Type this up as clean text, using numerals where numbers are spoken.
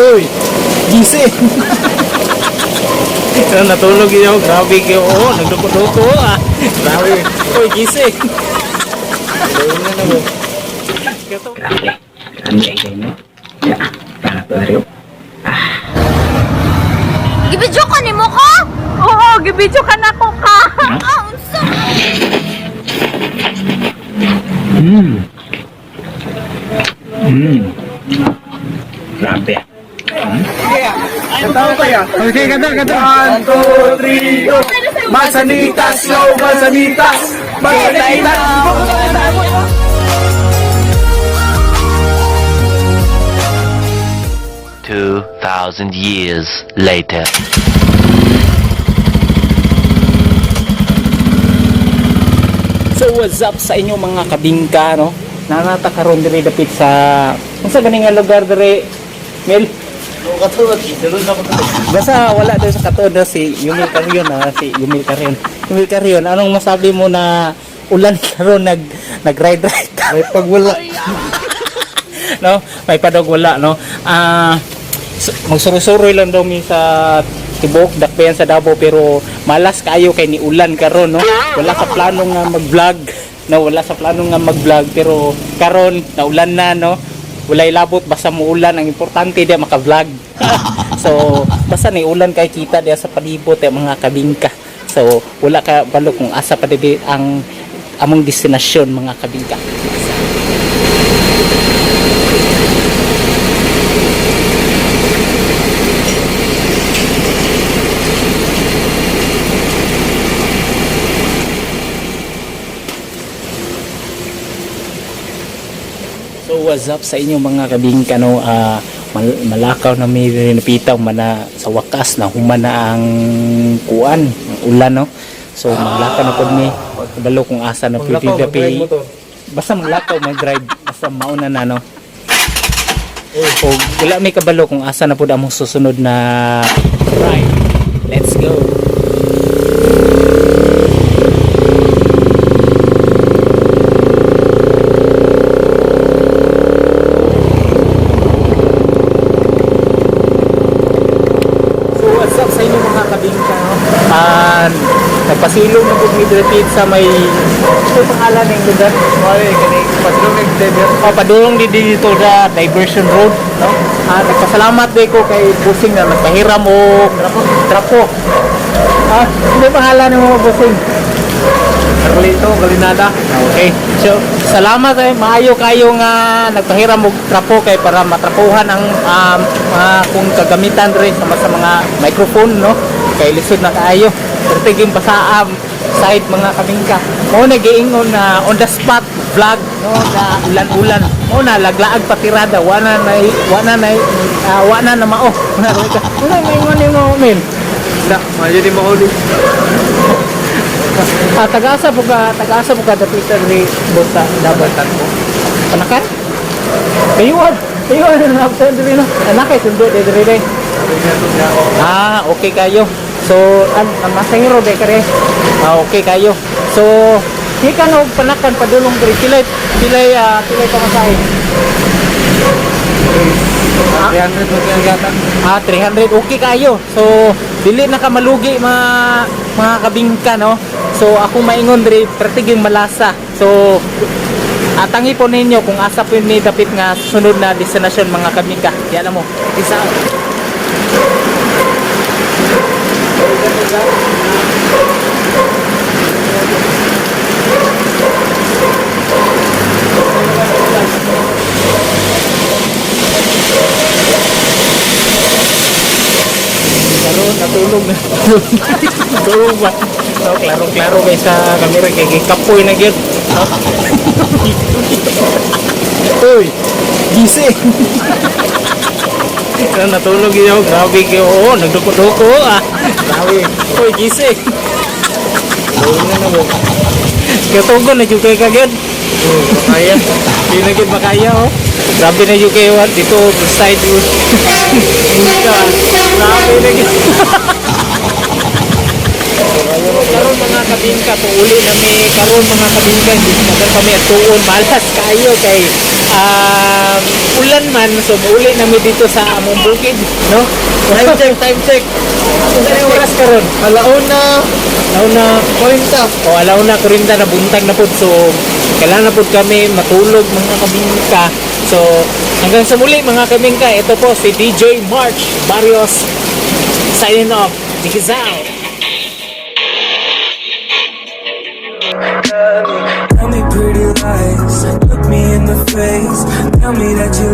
Uy, gising. Pero natulog yun. Grabe kayo. Oo, nagduko-duko ah. Grabe. Uy, gising. Grabe. Grabe ay kayo, no? Ya, para to na rin. Gibidyo ka ni mo ko? Oo, gibidyo ka na ko ka. Ah, unsa? Grabe. Okay, kanta, kanta. 1, 2, 3, go! Masanitas, yo! Masanitas! Masanitas! 2,000 years later. So what's up sa inyo mga kabingka, no? Nanata karon diri dapit sa unsa gani nga lugar diri, Mel? Basta wala daw sa katuod na si Yumil Carion ha, si Yumil Carion. Yumil Carion, anong masabi mo na ulan karon nag ride ride ka? May pagwala. No? May padog wala, no? Ah, magsuroy-suroy lang daw mi sa Tibok, Dakbayan sa Davao, pero malas kaayo kay ni ulan karon, no? Wala sa plano nga mag-vlog, no? Wala sa plano nga mag-vlog pero karon naulan na, no? Walay labot basta muulan, ang importante di maka-vlog. So basta ni ulan kay kita diya sa palibot eh, mga kabingka. So wala ka balo kung asa pa dili ang among destinasyon, mga kabingka. So what's up sa inyo mga kabingka, no? Malakaw na may napitaw mana sa wakas na human na ang kuan, ang ulan, no. So maglakaw na pud mi kabalo kung asa na pud Maglakaw, dapi. mag-drive mo to. Basta maglakaw, mag-drive, basta mauna na, no. O wala may kabalo kung asa na pud among susunod na ride. Let's go. So what's up sa inyo mga kabingka, no? Nagpasilong na po mi diri sa may ano pangalan ng lugar? Ay, kaning pasilong nag-debut. Oh, padulong di dito sa Diversion Road, no? Nagpasalamat din ko kay Busing na nagpahiram og trapo. Trapo. Ano pangalan mo, Busing? Carlito, Galinada. Okay. So, salamat eh. Maayo kayo nga nagpahiram og trapo kay para matrapuhan ang mga kung kagamitan rin sama sa mga microphone, no? Kay lisod na kaayo. Pero basaam side mga kamingka. Mo na giingon na on the spot vlog, no, na ulan-ulan. Mo na laglaag patirada, wa na na mao. Wala maingon nimo, men. Na, medyo di mahuli. Tagaasa po ka dapit sa diri Bosa dapat ko. Panakan? Kayuan, kayuan na absent diri, no. Anak kay sundo diri diri. Okay kayo. So, ang masahiro de kare. Okay kayo. So, gikan og Panakan padulong diri pilay pilay pilay pamasahe. 300 mo kaya gata. 300 okay kayo. So, dili na ka malugi mga kabingka, no. So, ako maingon diri pertiging malasa. So, atangi po ninyo kung asa po ni dapit nga sunod na destinasyon, mga kabingka. Di alam mo. Isa. Karon natulog na. Tulog ba? So, klaro-klaro kay sa kamera kay gikapoy na gyud. No? Uy, gising. Pero natulog yun. Grabe kayo. Oo, nagduko-duko ah. Grabe. Uy, gising. Tulog na na mo. Katugon na jud kay ka gyud. Oh, kaya. Di na gyud makaya oh. Grabe na jud kayo ah. Dito side. Grabe na gyud. Karon mga kabingka, uli na mi karon mga kabingka, hindi na kami at tuon malas kayo kay Ulan man, so uli nami dito sa among bukid, no? Time check, time check. Unsa na oras karon? Alauna, Alauna 40. O alauna 40 na buntag na pud, so kailangan na pud kami matulog, mga kamingka. So hanggang sa muli, mga kamingka, ito po si DJ March Barrios signing off. Peace out. Tell me pretty lies, look me in the face. Tell me that you